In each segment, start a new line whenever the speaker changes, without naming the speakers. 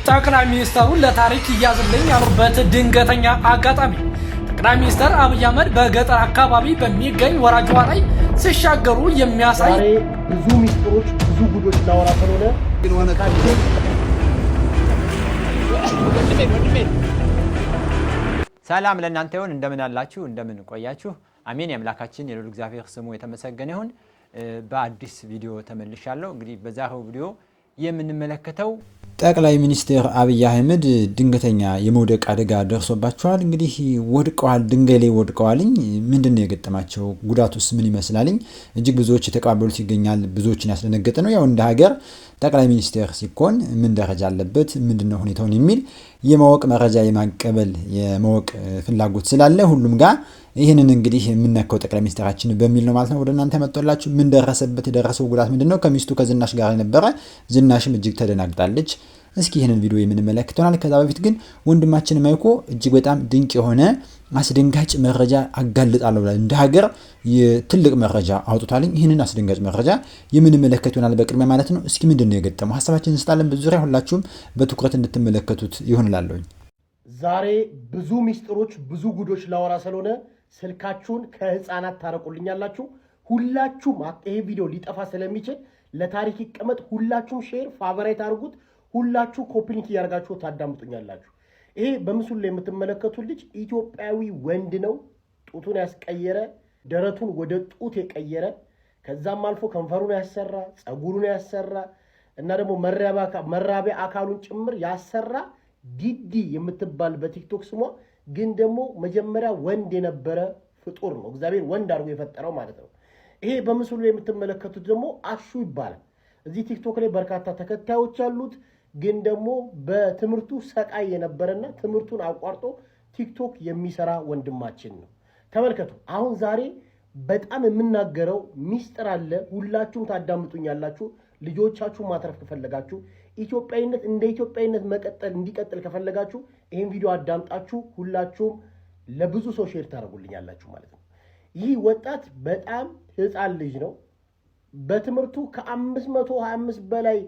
ጠቅላይ ሚኒስተሩ ለታሪክ ይያዝልኝ ያሉበት ድንገተኛ አጋጣሚ። ጠቅላይ ሚኒስትር አብይ አህመድ በገጠር አካባቢ በሚገኝ ወራጅ ውሃ ላይ ሲሻገሩ የሚያሳይ
ዛሬ ብዙ ሚስጥሮች፣ ብዙ ጉዶች ላወራ ስለሆነ
ሰላም ለእናንተ ይሁን። እንደምን አላችሁ? እንደምን ቆያችሁ? አሜን። የአምላካችን የልዑል እግዚአብሔር ስሙ የተመሰገነ ይሁን። በአዲስ ቪዲዮ ተመልሻለሁ። እንግዲህ በዛሬው ቪዲዮ የምንመለከተው
ጠቅላይ ሚኒስትር አብይ አህመድ ድንገተኛ የመውደቅ አደጋ ደርሶባቸዋል። እንግዲህ ወድቀዋል፣ ድንጋይ ላይ ወድቀዋልኝ። ምንድን ነው የገጠማቸው? ጉዳቱስ ምን ይመስላልኝ? እጅግ ብዙዎች የተቀባበሉት ይገኛል። ብዙዎችን ያስደነገጠ ነው። ያው እንደ ሀገር ጠቅላይ ሚኒስትር ሲኮን ምን ደረጃ አለበት፣ ምንድን ነው ሁኔታውን የሚል የማወቅ መረጃ የማቀበል የማወቅ ፍላጎት ስላለ ሁሉም ጋር ይህንን እንግዲህ የምነካው ጠቅላይ ሚኒስትራችን በሚል ነው ማለት ነው ወደ እናንተ መጥቶላችሁ። ምን ደረሰበት? የደረሰው ጉዳት ምንድን ነው? ከሚስቱ ከዝናሽ ጋር የነበረ ዝናሽም እጅግ ተደናግጣለች። እስኪ ይህንን ቪዲዮ የምንመለከት ይሆናል። ከዛ በፊት ግን ወንድማችን ማይኮ እጅግ በጣም ድንቅ የሆነ አስደንጋጭ መረጃ አጋልጣለሁ ብሏል። እንደ ሀገር ትልቅ መረጃ አውጥቷልኝ። ይህንን አስደንጋጭ መረጃ የምንመለከት ይሆናል በቅድሚያ ማለት ነው። እስኪ ምንድን ነው የገጠመው? ሀሳባችን እንስጣለን። በዙሪያ ሁላችሁም በትኩረት እንድትመለከቱት ይሆንላለሁኝ።
ዛሬ ብዙ ሚስጥሮች፣ ብዙ ጉዶች ላወራ ስለሆነ ስልካችሁን ከህፃናት ታረቁልኛላችሁ። ሁላችሁም ይሄ ቪዲዮ ሊጠፋ ስለሚችል ለታሪክ ይቀመጥ። ሁላችሁም share favorite አድርጉት። ሁላችሁ copy link እያደረጋችሁ ታዳምጡኛላችሁ። ይሄ በምስሉ ላይ የምትመለከቱት ልጅ ኢትዮጵያዊ ወንድ ነው። ጡቱን ያስቀየረ፣ ደረቱን ወደ ጡት የቀየረ፣ ከዛም አልፎ ከንፈሩን ያሰራ፣ ፀጉሩን ያሰራ እና ደግሞ መራቢያ አካሉን ጭምር ያሰራ ዲዲ የምትባል በቲክቶክ ስሟ ግን ደግሞ መጀመሪያ ወንድ የነበረ ፍጡር ነው። እግዚአብሔር ወንድ አድርጎ የፈጠረው ማለት ነው። ይሄ በምስሉ ላይ የምትመለከቱት ደግሞ አሹ ይባላል። እዚህ ቲክቶክ ላይ በርካታ ተከታዮች አሉት። ግን ደግሞ በትምህርቱ ሰቃይ የነበረና ትምህርቱን አቋርጦ ቲክቶክ የሚሰራ ወንድማችን ነው። ተመልከቱ። አሁን ዛሬ በጣም የምናገረው ሚስጥር አለ። ሁላችሁም ታዳምጡኛላችሁ። ልጆቻችሁ ማትረፍ ከፈለጋችሁ፣ ኢትዮጵያዊነት እንደ ኢትዮጵያዊነት መቀጠል እንዲቀጥል ከፈለጋችሁ ይህን ቪዲዮ አዳምጣችሁ ሁላችሁም ለብዙ ሰው share ታደርጉልኛላችሁ ማለት ነው። ይህ ወጣት በጣም ሕፃን ልጅ ነው። በትምህርቱ ከ525 በላይ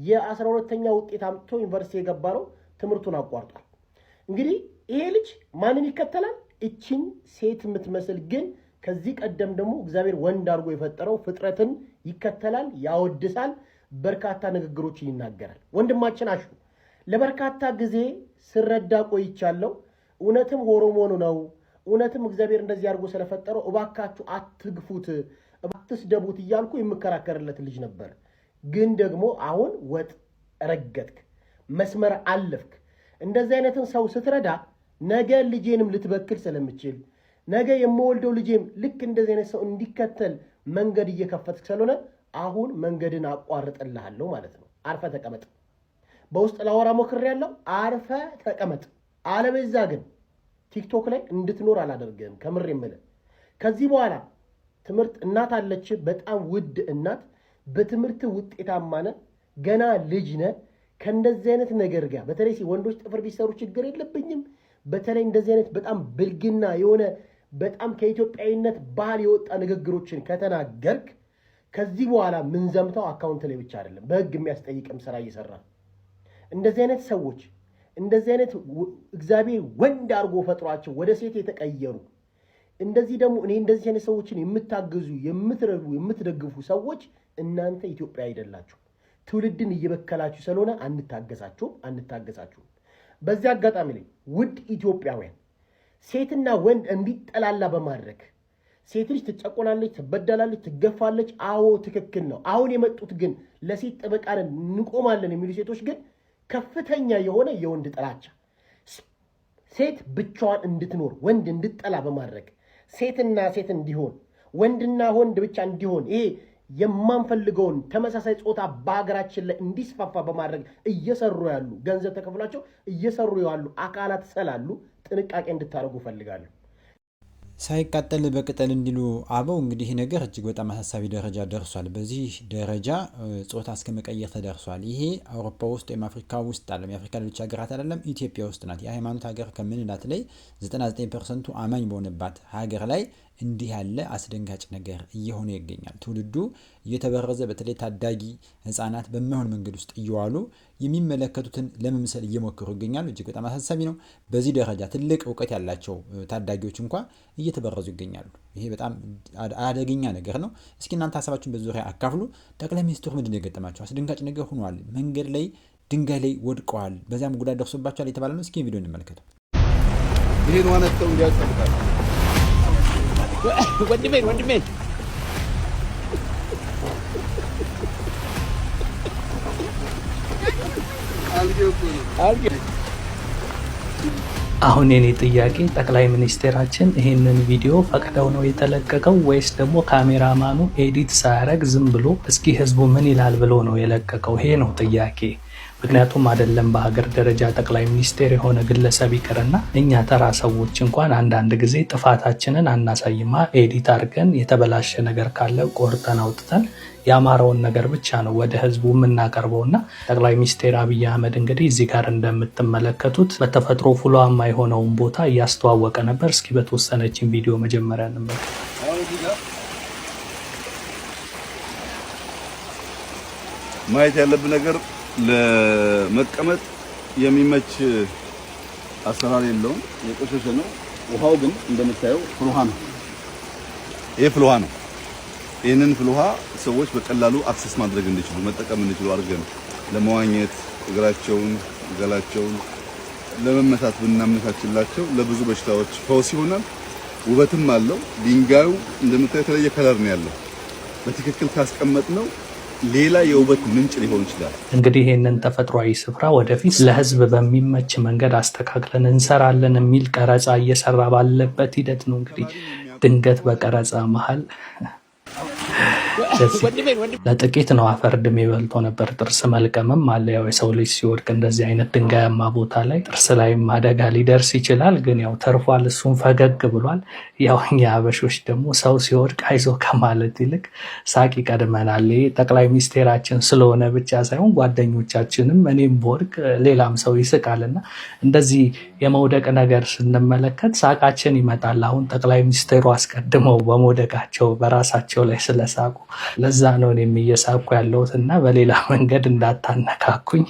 የ12ተኛ ውጤት አምጥቶ ዩኒቨርሲቲ የገባ ነው። ትምህርቱን አቋርጧል። እንግዲህ ይሄ ልጅ ማንን ይከተላል? እችን ሴት የምትመስል ግን ከዚህ ቀደም ደግሞ እግዚአብሔር ወንድ አድርጎ የፈጠረው ፍጥረትን ይከተላል፣ ያወድሳል፣ በርካታ ንግግሮችን ይናገራል። ወንድማችን አሹ ለበርካታ ጊዜ ስረዳ ቆይቻለሁ። እውነትም ሆርሞኑ ነው፣ እውነትም እግዚአብሔር እንደዚህ አድርጎ ስለፈጠረው እባካችሁ አትግፉት፣ አትስደቡት እያልኩ የምከራከርለት ልጅ ነበር። ግን ደግሞ አሁን ወጥ ረገጥክ፣ መስመር አለፍክ። እንደዚህ አይነትን ሰው ስትረዳ ነገ ልጄንም ልትበክል ስለምችል ነገ የምወልደው ልጄም ልክ እንደዚህ አይነት ሰው እንዲከተል መንገድ እየከፈትክ ስለሆነ አሁን መንገድን አቋርጥልሃለሁ ማለት ነው። አርፈ ተቀመጥ። በውስጥ ላወራ ሞክሬያለሁ። አርፈ ተቀመጥ። አለበዛ ግን ቲክቶክ ላይ እንድትኖር አላደርግህም። ከምር የምልህ ከዚህ በኋላ ትምህርት እናት አለች፣ በጣም ውድ እናት። በትምህርት ውጤታማ ነህ፣ ገና ልጅ ነህ። ከእንደዚህ አይነት ነገር ጋር በተለይ ወንዶች ጥፍር ቢሰሩ ችግር የለብኝም። በተለይ እንደዚህ አይነት በጣም ብልግና የሆነ በጣም ከኢትዮጵያዊነት ባህል የወጣ ንግግሮችን ከተናገርክ ከዚህ በኋላ ምንዘምተው account ላይ ብቻ አይደለም፣ በህግ የሚያስጠይቅም ስራ እየሰራ እንደዚህ አይነት ሰዎች እንደዚህ አይነት እግዚአብሔር ወንድ አድርጎ ፈጥሯቸው ወደ ሴት የተቀየሩ እንደዚህ ደግሞ እኔ እንደዚህ አይነት ሰዎችን የምታግዙ፣ የምትረዱ፣ የምትደግፉ ሰዎች እናንተ ኢትዮጵያ አይደላችሁ። ትውልድን እየበከላችሁ ስለሆነ አንታገሳችሁም አንታገሳችሁም። በዚህ አጋጣሚ ላይ ውድ ኢትዮጵያውያን ሴትና ወንድ እንዲጠላላ በማድረግ ሴት ልጅ ትጨቆናለች፣ ትበደላለች፣ ትገፋለች። አዎ ትክክል ነው። አሁን የመጡት ግን ለሴት ጠበቃን እንቆማለን የሚሉ ሴቶች ግን ከፍተኛ የሆነ የወንድ ጥላቻ፣ ሴት ብቻዋን እንድትኖር ወንድ እንድጠላ በማድረግ ሴትና ሴት እንዲሆን ወንድና ወንድ ብቻ እንዲሆን ይሄ የማንፈልገውን ተመሳሳይ ጾታ በሀገራችን ላይ እንዲስፋፋ በማድረግ እየሰሩ ያሉ ገንዘብ ተከፍሏቸው እየሰሩ ያሉ አካላት ስላሉ ጥንቃቄ እንድታደርጉ እፈልጋለሁ።
ሳይቃጠል በቅጠል እንዲሉ አበው እንግዲህ ይህ ነገር እጅግ በጣም አሳሳቢ ደረጃ ደርሷል። በዚህ ደረጃ ጾታ እስከ መቀየር ተደርሷል። ይሄ አውሮፓ ውስጥ ወይም አፍሪካ ውስጥ አለም የአፍሪካ ሌሎች ሀገራት አይደለም፣ ኢትዮጵያ ውስጥ ናት። የሃይማኖት ሀገር ከምንላት ላይ 99% አማኝ በሆነባት ሀገር ላይ እንዲህ ያለ አስደንጋጭ ነገር እየሆነ ይገኛል። ትውልዱ እየተበረዘ በተለይ ታዳጊ ህጻናት በማይሆን መንገድ ውስጥ እየዋሉ የሚመለከቱትን ለመምሰል እየሞከሩ ይገኛሉ። እጅግ በጣም አሳሳቢ ነው። በዚህ ደረጃ ትልቅ እውቀት ያላቸው ታዳጊዎች እንኳ እየተበረዙ ይገኛሉ። ይሄ በጣም አደገኛ ነገር ነው። እስኪ እናንተ ሀሳባችሁን በዙሪያ አካፍሉ። ጠቅላይ ሚኒስትሩ ምንድን ነው የገጠማቸው? አስደንጋጭ ነገር ሆኗል። መንገድ ላይ ድንጋይ ላይ ወድቀዋል፣ በዚያም ጉዳት ደርሶባቸዋል የተባለ ነው። እስኪ ቪዲዮ እንመልከተው።
ይሄን ዋነተው እንዲያጸድቃል።
ወንድሜን ወንድሜን
አሁን የኔ ጥያቄ ጠቅላይ ሚኒስቴራችን ይሄንን ቪዲዮ ፈቅደው ነው የተለቀቀው ወይስ ደግሞ ካሜራማኑ edit ሳያረግ ዝም ብሎ እስኪ ህዝቡ ምን ይላል ብሎ ነው የለቀቀው? ይሄ ነው ጥያቄ። ምክንያቱም አይደለም በሀገር ደረጃ ጠቅላይ ሚኒስቴር የሆነ ግለሰብ ይቅርና እኛ ተራ ሰዎች እንኳን አንዳንድ ጊዜ ጥፋታችንን አናሳይማ። Edit አድርገን የተበላሸ ነገር ካለ ቆርጠን አውጥተን ያማረውን ነገር ብቻ ነው ወደ ህዝቡ የምናቀርበውና ጠቅላይ ሚኒስቴር አብይ አህመድ እንግዲህ እዚህ ጋር እንደምትመለከቱት በተፈጥሮ ፍሏማ የሆነውን ቦታ እያስተዋወቀ ነበር። እስኪ በተወሰነችን ቪዲዮ መጀመሪያ እንመልከት።
ማየት ያለብን ነገር ለመቀመጥ የሚመች አሰራር የለውም፣ የቆሸሸ ነው። ውሃው ግን እንደምታየው ፍል ውሃ ነው። ይሄ ፍል ውሃ ነው። ይህንን ፍል ውሃ ሰዎች በቀላሉ access ማድረግ እንዲችሉ፣ መጠቀም እንዲችሉ አድርገን ለመዋኘት እግራቸውን ገላቸውን ለመመታት ብናመቻችላቸው ለብዙ በሽታዎች ፈውስ ይሆናል። ውበትም አለው። ድንጋዩ እንደምታየው የተለየ color ነው ያለው። በትክክል ካስቀመጥነው ሌላ የውበት ምንጭ ሊሆን ይችላል።
እንግዲህ ይህንን ተፈጥሯዊ ስፍራ ወደፊት ለህዝብ በሚመች መንገድ አስተካክለን እንሰራለን የሚል ቀረጻ እየሰራ ባለበት ሂደት ነው እንግዲህ ድንገት በቀረጻ መሀል ለጥቂት ነው አፈር ድሜ በልቶ ነበር። ጥርስ መልቀምም አለ። ያው የሰው ልጅ ሲወድቅ እንደዚህ አይነት ድንጋያማ ቦታ ላይ ጥርስ ላይም አደጋ ሊደርስ ይችላል። ግን ያው ተርፏል። እሱም ፈገግ ብሏል። ያው እኛ አበሾች ደግሞ ሰው ሲወድቅ አይዞ ከማለት ይልቅ ሳቅ ይቀድመናል። ይሄ ጠቅላይ ሚኒስቴራችን ስለሆነ ብቻ ሳይሆን ጓደኞቻችንም፣ እኔም ብወድቅ ሌላም ሰው ይስቃልና እንደዚህ የመውደቅ ነገር ስንመለከት ሳቃችን ይመጣል። አሁን ጠቅላይ ሚኒስቴሩ አስቀድመው በመውደቃቸው በራሳቸው ላይ ስለሳቁ ለዛ ነው እኔም እየሳኩ ያለሁት እና በሌላ መንገድ እንዳታነካኩኝ።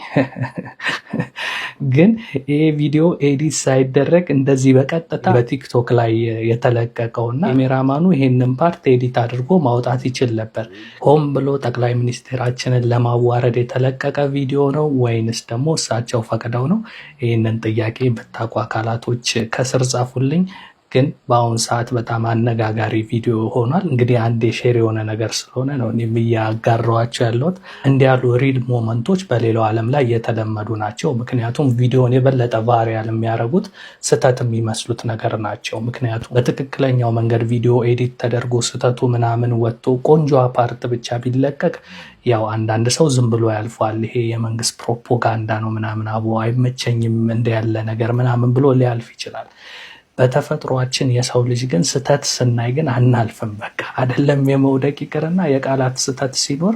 ግን ይሄ ቪዲዮ edit ሳይደረግ እንደዚህ በቀጥታ በቲክቶክ ላይ የተለቀቀው እና ካሜራማኑ ይሄንን part edit አድርጎ ማውጣት ይችል ነበር። ሆን ብሎ ጠቅላይ ሚኒስቴራችንን ለማዋረድ የተለቀቀ ቪዲዮ ነው ወይንስ ደግሞ እሳቸው ፈቅደው ነው? ይህንን ጥያቄ ብታውቁ አካላቶች ከስር ጻፉልኝ። ግን በአሁን ሰዓት በጣም አነጋጋሪ ቪዲዮ ሆኗል። እንግዲህ አንዴ share የሆነ ነገር ስለሆነ ነው እኔም እያጋራኋቸው ያለሁት። እንዲህ ያሉ real moment ኦች በሌላው ዓለም ላይ የተለመዱ ናቸው። ምክንያቱም ቪዲዮን የበለጠ viral የሚያደርጉት ስህተት የሚመስሉት ነገር ናቸው። ምክንያቱም በትክክለኛው መንገድ ቪዲዮ edit ተደርጎ ስህተቱ ምናምን ወጥቶ ቆንጆ part ብቻ ቢለቀቅ ያው አንዳንድ ሰው ዝም ብሎ ያልፏል። ይሄ የመንግስት ፕሮፓጋንዳ ነው ምናምን አቦ አይመቸኝም እንደ ያለ ነገር ምናምን ብሎ ሊያልፍ ይችላል። በተፈጥሯችን የሰው ልጅ ግን ስህተት ስናይ ግን አናልፍም። በቃ አይደለም የመውደቅ ይቅርና የቃላት ስህተት ሲኖር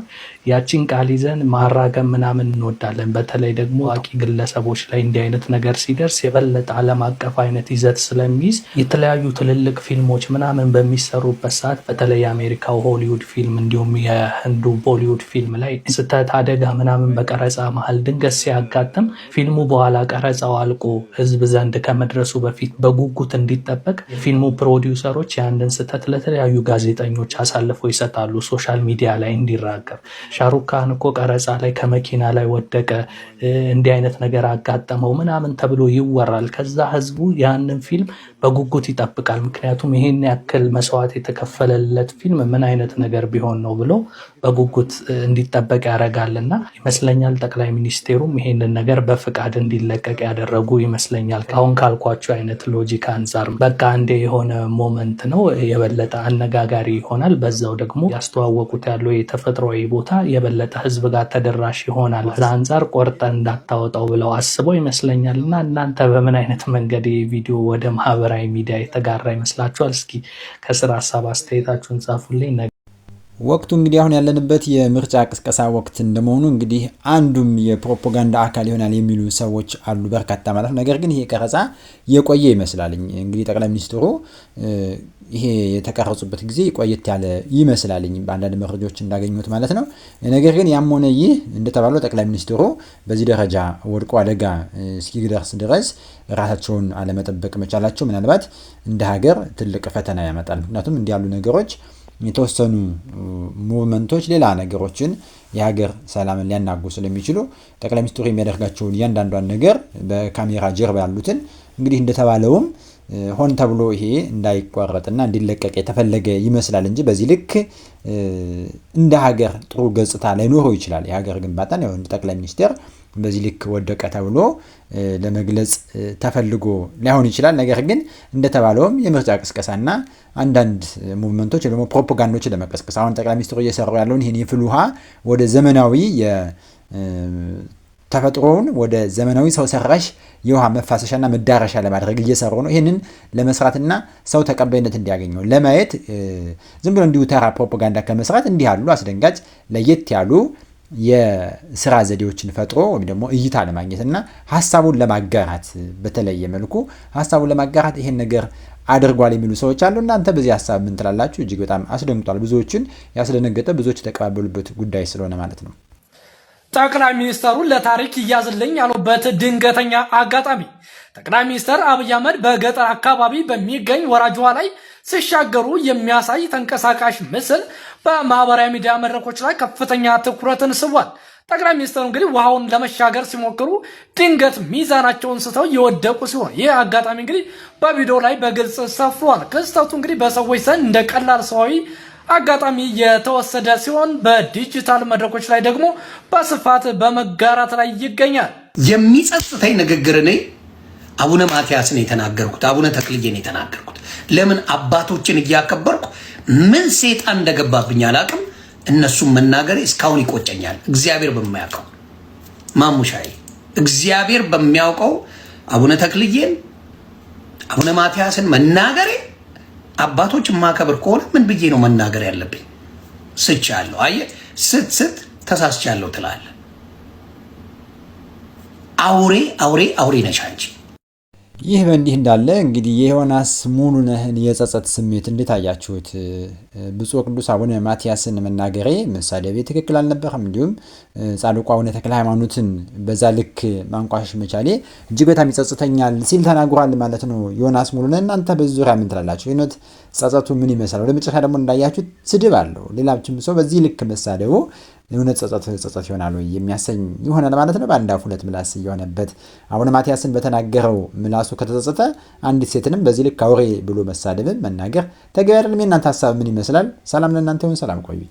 ያቺን ቃል ይዘን ማራገም ምናምን እንወዳለን። በተለይ ደግሞ አዋቂ ግለሰቦች ላይ እንዲህ አይነት ነገር ሲደርስ የበለጠ ዓለም አቀፍ አይነት ይዘት ስለሚይዝ የተለያዩ ትልልቅ ፊልሞች ምናምን በሚሰሩበት ሰዓት በተለይ የአሜሪካው ሆሊውድ ፊልም እንዲሁም የህንዱ ቦሊውድ ፊልም ላይ ስህተት፣ አደጋ ምናምን በቀረጻ መሀል ድንገት ሲያጋጥም ፊልሙ በኋላ ቀረጻው አልቆ ህዝብ ዘንድ ከመድረሱ በፊት በጉጉት እንዲጠበቅ የፊልሙ ፕሮዲውሰሮች የአንድን ስህተት ለተለያዩ ጋዜጠኞች አሳልፈው ይሰጣሉ፣ social media ላይ እንዲራገብ። ሻሩክ ካን እኮ ቀረጻ ላይ ከመኪና ላይ ወደቀ፣ እንዲህ አይነት ነገር አጋጠመው ምናምን ተብሎ ይወራል። ከዛ ህዝቡ ያንን ፊልም በጉጉት ይጠብቃል። ምክንያቱም ይሄን ያክል መስዋዕት የተከፈለለት ፊልም ምን አይነት ነገር ቢሆን ነው ብሎ በጉጉት እንዲጠበቅ ያደርጋልና ይመስለኛል ጠቅላይ ሚኒስቴሩም ይሄንን ነገር በፍቃድ እንዲለቀቅ ያደረጉ ይመስለኛል። አሁን ካልኳቸው አይነት logic አንጻር በቃ አንዴ የሆነ moment ነው፣ የበለጠ አነጋጋሪ ይሆናል። በዛው ደግሞ ያስተዋወቁት ያለው የተፈጥሯዊ ቦታ የበለጠ ህዝብ ጋር ተደራሽ ይሆናል። ከዛ አንጻር ቆርጠን እንዳታወጣው ብለው አስበው ይመስለኛል። እና እናንተ በምን አይነት መንገድ ይህ ቪዲዮ ወደ ማህበራዊ ሚዲያ የተጋራ ይመስላችኋል? እስኪ ከስር ሀሳብ አስተያየታችሁን ጻፉልኝ።
ወቅቱ እንግዲህ አሁን ያለንበት የምርጫ ቅስቀሳ ወቅት እንደመሆኑ እንግዲህ አንዱም የፕሮፓጋንዳ አካል ይሆናል የሚሉ ሰዎች አሉ፣ በርካታ ማለት ነው። ነገር ግን ይሄ ቀረጻ የቆየ ይመስላል። እንግዲህ ጠቅላይ ሚኒስትሩ ይሄ የተቀረጹበት ጊዜ ቆየት ያለ ይመስላልኝ በአንዳንድ መረጃዎች እንዳገኙት ማለት ነው። ነገር ግን ያም ሆነ ይህ እንደተባለው ጠቅላይ ሚኒስትሩ በዚህ ደረጃ ወድቆ አደጋ እስኪደርስ ድረስ ራሳቸውን አለመጠበቅ መቻላቸው ምናልባት እንደ ሀገር ትልቅ ፈተና ያመጣል። ምክንያቱም እንዲህ ያሉ ነገሮች የተወሰኑ movement ኦች ሌላ ነገሮችን የሀገር ሰላምን ሊያናጉ ስለሚችሉ ጠቅላይ ሚኒስትሩ የሚያደርጋቸውን እያንዳንዷን ነገር በካሜራ ጀርባ ያሉትን እንግዲህ እንደተባለውም ሆን ተብሎ ይሄ እንዳይቋረጥና እንዲለቀቅ የተፈለገ ይመስላል እንጂ በዚህ ልክ እንደ ሀገር ጥሩ ገጽታ ላይኖረው ይችላል። የሀገር ግንባታን ያው ጠቅላይ ሚኒስትር በዚህ ልክ ወደቀ ተብሎ ለመግለጽ ተፈልጎ ላይሆን ይችላል። ነገር ግን እንደተባለውም የምርጫ ቅስቀሳና አንዳንድ movement ኦች ደግሞ ፕሮፓጋንዶችን ለመቀስቀስ አሁን ጠቅላይ ሚኒስትሩ እየሰሩ ያለውን ይህን የፍል ውሃ ወደ ዘመናዊ ተፈጥሮውን ወደ ዘመናዊ ሰው ሰራሽ የውሃ መፋሰሻና መዳረሻ ለማድረግ እየሰሩ ነው። ይህንን ለመስራትና ሰው ተቀባይነት እንዲያገኘው ለማየት ዝም ብሎ እንዲሁ ተራ ፕሮፓጋንዳ ከመስራት እንዲህ ያሉ አስደንጋጭ ለየት ያሉ የስራ ዘዴዎችን ፈጥሮ ወይም ደግሞ እይታ ለማግኘት እና ሀሳቡን ለማጋራት በተለየ መልኩ ሀሳቡን ለማጋራት ይሄን ነገር አድርጓል የሚሉ ሰዎች አሉ። እናንተ በዚህ ሀሳብ ምን ትላላችሁ? እጅግ በጣም አስደንግጧል። ብዙዎችን ያስደነገጠ ብዙዎች የተቀባበሉበት ጉዳይ ስለሆነ ማለት ነው።
ጠቅላይ ሚኒስተሩ ለታሪክ ይያዝልኝ ያሉበት ድንገተኛ አጋጣሚ ጠቅላይ ሚኒስትር አብይ አህመድ በገጠር አካባቢ በሚገኝ ወራጅ ውሃ ላይ ሲሻገሩ የሚያሳይ ተንቀሳቃሽ ምስል በማህበራዊ ሚዲያ መድረኮች ላይ ከፍተኛ ትኩረትን ስቧል። ጠቅላይ ሚኒስትሩ እንግዲህ ውሃውን ለመሻገር ሲሞክሩ ድንገት ሚዛናቸውን ስተው የወደቁ ሲሆን ይህ አጋጣሚ እንግዲህ በቪዲዮ ላይ በግልጽ ሰፍሯል። ክስተቱ እንግዲህ በሰዎች ዘንድ እንደ ቀላል ሰዋዊ አጋጣሚ የተወሰደ ሲሆን በዲጂታል መድረኮች ላይ ደግሞ በስፋት በመጋራት ላይ ይገኛል።
የሚጸጽተኝ ንግግር እኔ አቡነ ማትያስን የተናገርኩት፣ አቡነ ተክልዬን የተናገርኩት ለምን አባቶችን እያከበርኩ ምን ሴጣን እንደገባብኝ አላቅም። እነሱም መናገሬ እስካሁን ይቆጨኛል። እግዚአብሔር በሚያውቀው ማሙሻዬ፣ እግዚአብሔር በሚያውቀው አቡነ ተክልዬን አቡነ ማትያስን መናገሬ አባቶች የማከብር ከሆነ ምን ብዬ ነው መናገር ያለብኝ? ስቻለሁ። አየህ፣ ስት ተሳስቻለሁ ትላለህ። አውሬ አውሬ አውሬ ነሽ አንቺ።
ይህ በእንዲህ እንዳለ እንግዲህ የዮናስ ሙሉነህን የጸጸት ስሜት እንዴት አያችሁት? ብፁዕ ቅዱስ አቡነ ማትያስን መናገሬ መሳደቤ ትክክል አልነበረም፣ እንዲሁም ጻድቁ አቡነ ተክለ ሃይማኖትን በዛ ልክ ማንቋሸሽ መቻሌ እጅግ በጣም ይጸጽተኛል ሲል ተናግሯል ማለት ነው ዮናስ ሙሉነህ። እናንተ በዚህ ዙሪያ ምን ትላላችሁ? የእውነት ጸጸቱ ምን ይመስላል? ወደ መጨረሻ ደግሞ እንዳያችሁት ስድብ አለው። ሌላችም ሰው በዚህ ልክ መሳደቡ እውነት ጸጸት ጸጸት ይሆናል ወይ የሚያሰኝ ይሆናል ማለት ነው። በአንድ አፍ ሁለት ምላስ እየሆነበት አቡነ ማትያስን በተናገረው ምላሱ ከተጸጸተ አንዲት ሴትንም በዚህ ልክ አውሬ ብሎ መሳደብን መናገር ተገቢ አይደለም። የእናንተ ሀሳብ ምን ይመስላል? ሰላም ለእናንተ ይሁን። ሰላም ቆዩ።